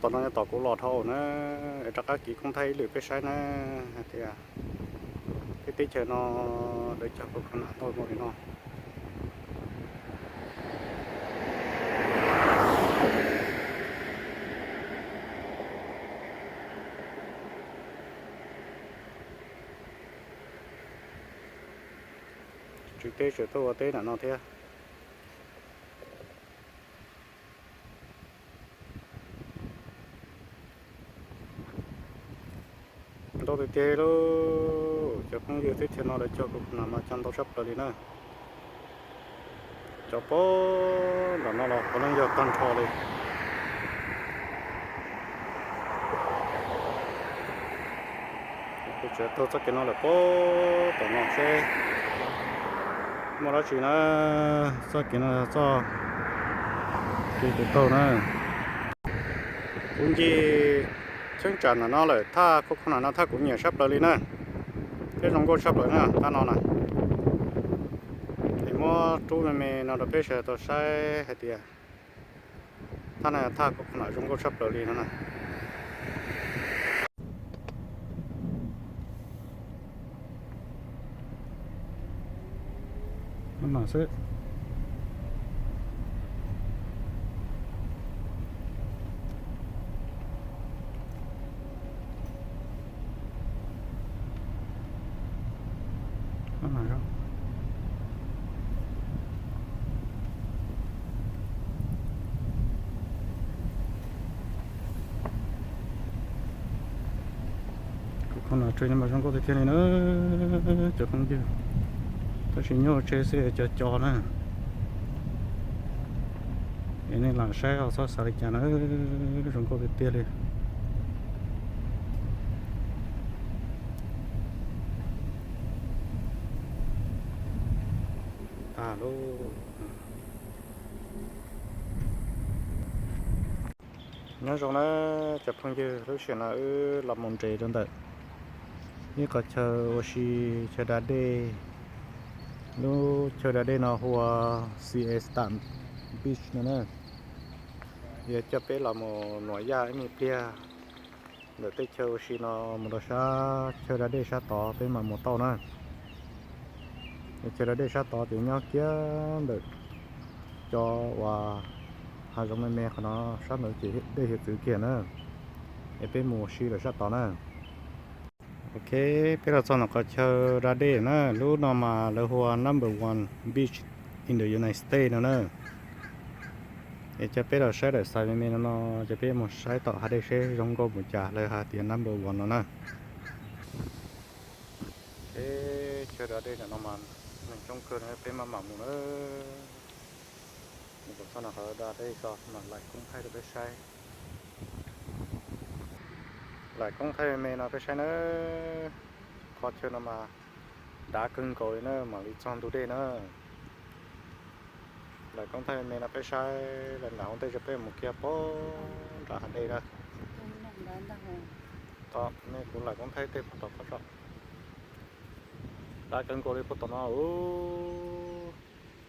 Tom no yog tom kuv los dhau na, es rov qab kiv koob thaij ib lwm peb saib na, hais tias peb teb chaws no lawv cog khau khau nas tau npaum li no. Tswv teb tseem tuaj ua teb nram no thiab. Ntau tiag tiag lauj, cov phooj ywg, teb chaws no lawv cog khau khau nas mas cog ntau tshaj plaws li na. Cov pem nram no los puav leej yog tag nrho li. Kuv tseem taug txoj kev no lawm pem tom no seb muaj dab tsi na. Txoj kev no yog txoj kev tus taug na. Kuv ncig cheeb tsam nram no lawm, thaj khau khau nas no thaj kuv nyiam tshaj plaws li na, thiab zoo nkauj tshaj plaws na, thaj no na. Es muab rub me me no rau peb sawv daws tau saib hais tias thaj no yog thaj khau khau nas zoo nkauj tshaj plaws li no na. Khau khau nas tseem mas zoo nkauj tiag tiag li na, cov phooj ywg. Tab sis nyob hauv tsev xwb co co na. Es nej lam saib os, txhob xav li cas na, zoo nkauj tiag tiag li. Tag lauj. Nyob zoo na cov phooj ywg, lub sij hawm no wb los mus nres rau ntawm ib qhov chaw ua si, chaw da dej. Lub chaw da dej no hu ua Siesta Beach no na. Yog coj peb los mus nuam yaj ib me pliag ntawm tej chaw ua si no mus rau sab chaw da dej sab tod peb mam mus tau na. Chaw da dej sab tod ces nyob kiag ntawm cov uas hav zoov me me qhov no, sab ntawd ces dej hiav txwv kiag na. Es peb mus ua si lawm sab tod na. Ok, peb los txog ntawm qhov chaw da dej na, lub no mas lawv hu ua number one beach in the United States no na. Es coj peb los saib daim xais me me no no, ces peb mus saib tom hav dej seb zoo nkauj mus cas lawv hais tias number one no na. Chaw da dej no mas neeg coob kawg no, peb maj mam mus na. Mus kom txog no qhov da dej ko mam laim koob thaij rau peb saib. Laim koob thaij me me no peb saib na. Qhov chaw no mas dav kawg nkaus li na, mam li txog ntug dej na. Laim koob thaij me me no peb saib, laim nram hauv ntej ces peb mus kiag pem nram hav dej na. Tod, nej kuv laim koob thaij tej puag tom qhov tod. Dav kawg nkaus li puag tom no.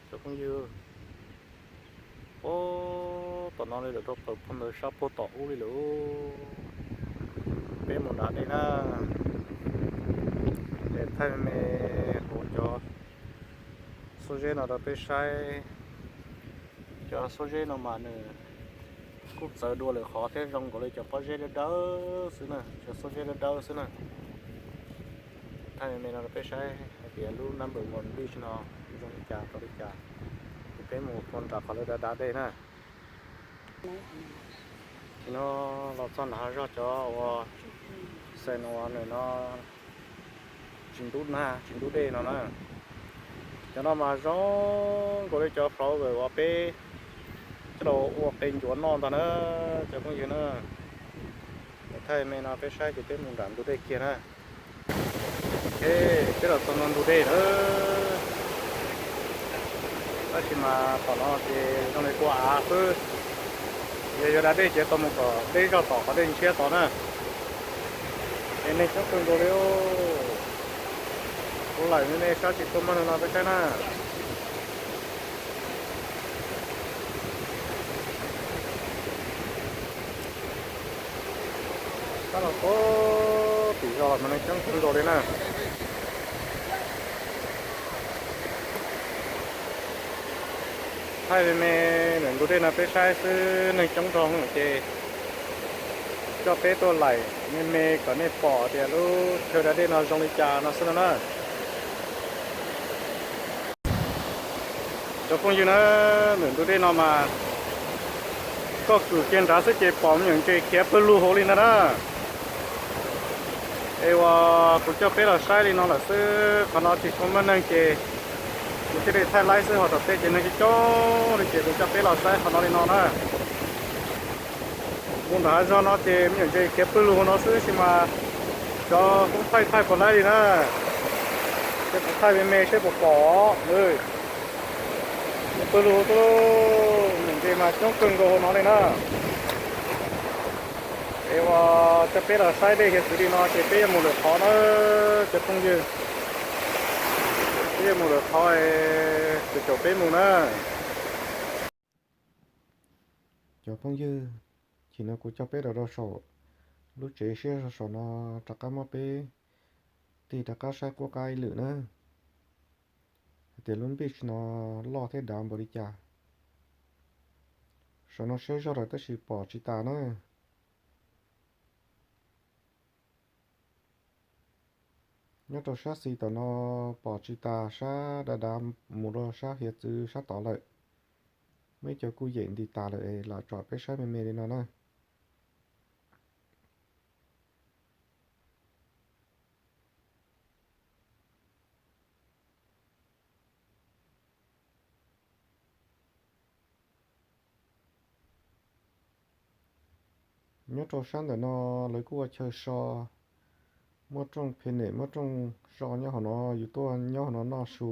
Cov phooj ywg, puag tom no li lawm rau plaws puag ntawd sab puag tom ub li lawm. Peb mus nram dej na. Es thaij me me hauv cov xuab zeb no rau peb saib. Cov xuab zeb no mas nws kuj txawv dua lwm qhov thiab, zoo nkaus li cov pob zeb dawb dawb xwb na, cov xuab zeb dawb dawb xwb na. Thaij me me no rau peb saib hais tias lub number one beach no zoo li cas tau li cas, es peb mus puag nram qhov lawv dav dav dej na. Tim no los txog nram hav zog cov uas xeem uas nws no tsis ntub nag tsis ntub dej no na. Cov no mas zoo nkaus li cov flower uas peb coj los ua qe ncuav noj ntag na, cov phooj ywg na. Thaij me no peb saib ces peb mus nram ntug dej kiag na. Ok, peb los txog no ntug dej na. Tab sis mas tom no ces zoo li kua av xwb. Yog yuav da dej ces tau mus kom deb zog tom qhov dej ntshiab tod na. Es neeg coob kawg nkaus li. Kuv laim me me sab tsis tshua muaj neeg no peb saib na. Los puag tim zos los mas neeg coob kawg nkaus li na. Thaij me me ntawm ntug dej no peb saib xwb, neeg coob nrog ces coj peb tuaj laim me me kom nej pom tias lub chaw da dej no zoo li cas no xwb no na. Cov phooj ywg na, ntawm ntug dej no mas koj kwm kiag nrad xwb ces pom me nyuam ntses khiav pawg lug hauv li ntag na. Es uas kuv coj peb los saib li no lawm xwb, qhov no tsis tshua muaj neeg ces kuv thiaj li thaij laib xwb, ho tom tej ces neeg coob coob li ces kuv coj peb los saib qhov no li no na. Mus nram hav zog no ces me nyuam ntses khiav pawg lug hauv no xwb sis mas cov kuj thaij thaij puas laib li na. Ces kuv thaij me me seb puas pom. Pawg lug hauv tuaj, me nyuam ntses mas coob kawg nkaus hauv no li na. Es uas coj peb los saib dej hiav txwv li no ces peb yuav mus lawm qhov na, cov phooj ywg. Peb yuav mus lawm qhov es caum peb mus na. Cov phooj ywg, chim no kuv coj peb los rau saum lub tsev siab zog saum no, rov qab muab peb tig rov qab saib qub qab ib lwm na, hais tias lub beach no loj thiab dav npaum li cas. Saum no siab zog lawm tab sis pom tsis tas na. Nyob rau sab xis tom no pom tsis tas, sab dav dav mus rau sab hiav txwv sab tod lawm. Muaj ib co kuj yem nti tas lawm es lam tsom peb saib me me li no na. Nyob rau sab ntawm no lawv kuj ua chaw so, muaj rooj phe nem, muaj rooj so nyob hauv no, yus tuaj nyob hauv no noj su,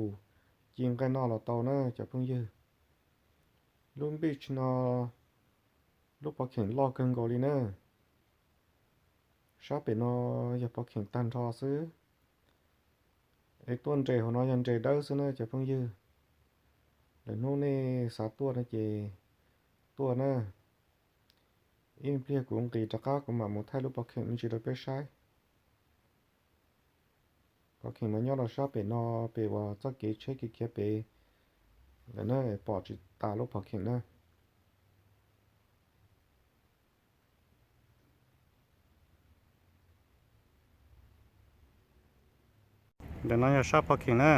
ci nqaij noj los tau na cov phooj ywg. Lub beach no lub pov kheem loj kawg nkaus li na. Sab pem no yog pov kheem tag nrho xwb. Es tuaj nres hauv no yog nres dawb xwb na cov phooj ywg. Lwm hnub nej xav tuaj no ces tuaj na. Ib pliag kuv nqis rov qab kuv mam mus thaij lub pov kheem me ntsis rau peb saib. Pov kheem mas nyob rau sab pem no, pem uas txoj kev tsheb kev khiav pem lawm na, pom tsis tas lub pov kheem na. Ntawm no yog sab pov kheem na.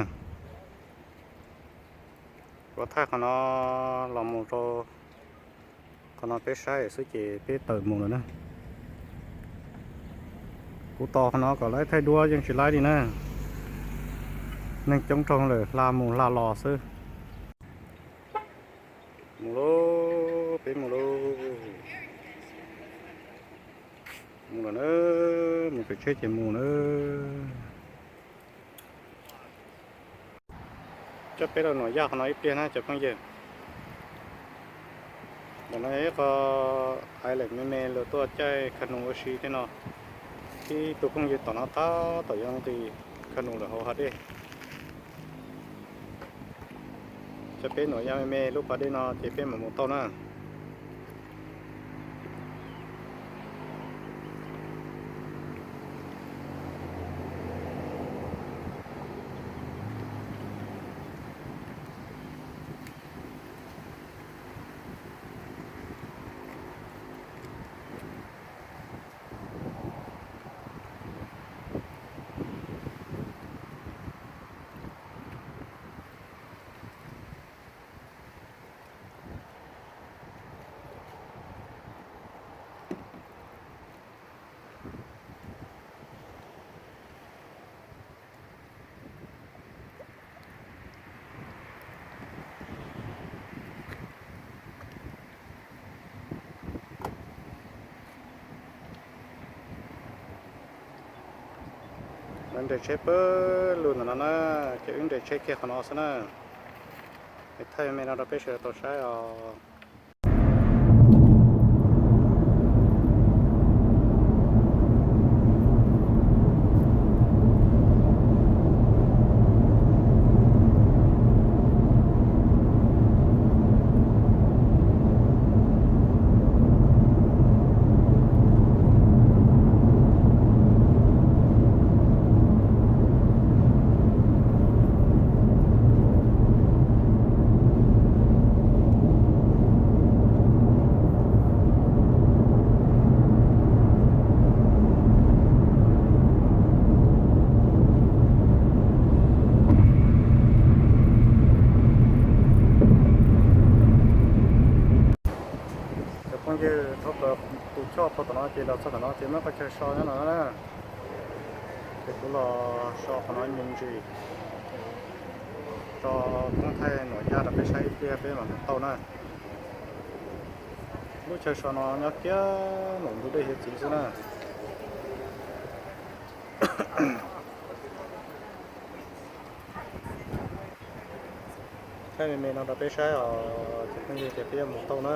Kuv thaij qhov no los mus rau qhov no peb saib xwb ces peb tawm mus lawm na. Kuv tos qhov no kom laib thaij duab yeej tsis laib li na. Neeg coob nrog lawm hla mus hla los xwb. Mus lauj, peb mus lauj. Mus lawm na, mus pem tsheb ces mus na. Coj peb los nuam yaj qhov no ib pliag na cov phooj ywg. Ntawm no yog ib qho island me me luag tuaj caij kha nus ua si tej no. Ib tug phooj ywg tom no tab tom yuav nqis kha nus lawm hauv hav dej. Coj peb nuam yaj me me lub pas dej no ces peb mam mus tau na. Lawv nres tsheb pawg lug ntawm no na, ces wb nres tsheb kiag qhov no xwb na. Es thaij me me no rau peb sawv daws tau saib os. Ywg, thov kom tus choj puag tom no ces los txog tom no ces muab qhov chaw so nyob no na. Ces kuv los so qhov no me ntsis tso koob thaij nuam yaj rau peb saib ib pliag peb mam mus tau na. Lub chaw so no nyob kiag nraum ntug dej hiav txwv xwb na. Thaij me me no rau peb saib os, ces phooj ywg, ces peb yuav mus tau na.